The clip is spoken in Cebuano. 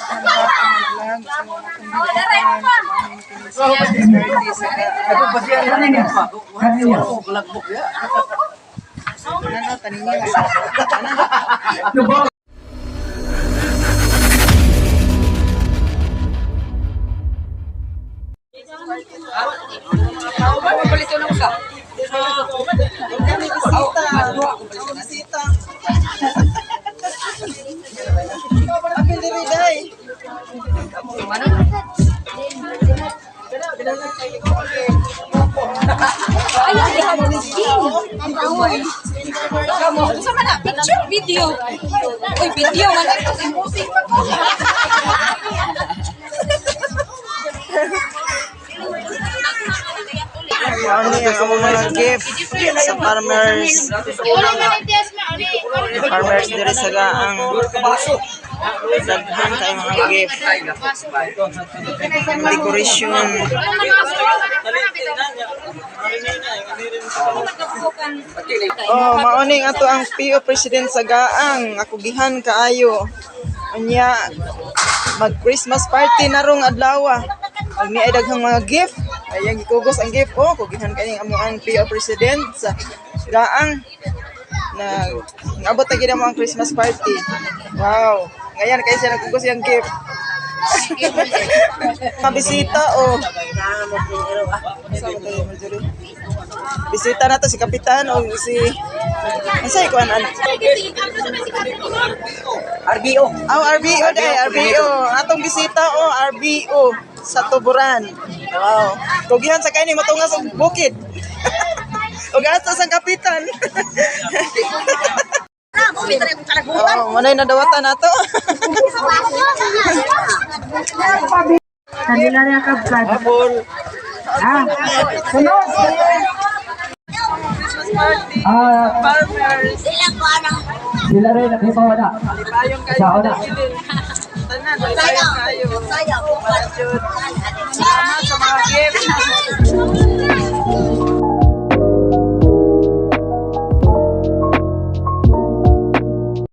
Vlog sa mga akong party sa Ano, tanin niya. Ano? Bisita. Bisita. Apil diri day. Sa man na picture video. Uy, video man ito si Musing pa ko. Mao ni ang among mga gift sa farmers. Farmers diri sa Gaang. Daghan kay mga gift. Decoration. Oh, mao ning ato ang PO President sa Gaang. Ako gihan kaayo. Unya mag Christmas party na rong adlaw. Ug ni ay daghang mga gift. Ayang gikugos ang gift, oh, kugihan kay ang among PO President sa Gaang na ngabot na gid mo ang Christmas party. Wow. Ngayon kay siya nagkugos yung gift. Mga bisita oh. Sama tayo, Marjorie. Bisita na to si Kapitan o si Unsay kuan ano? RBO. Oh, RBO day, RBO. Atong bisita oh, RBO sa Tuburan. Wow. Kugihan sa kaini matungas og bukid. Ug ato sa kapitan. Oh, manay nadawatan nato. Kanila na kabkad. Ah, sunod. Christmas party. Ah, Farmers. sila rin nakipaw na. Lipayon kayo. Sa una. Tanan, lipayon kayo. Salamat sa mga gift.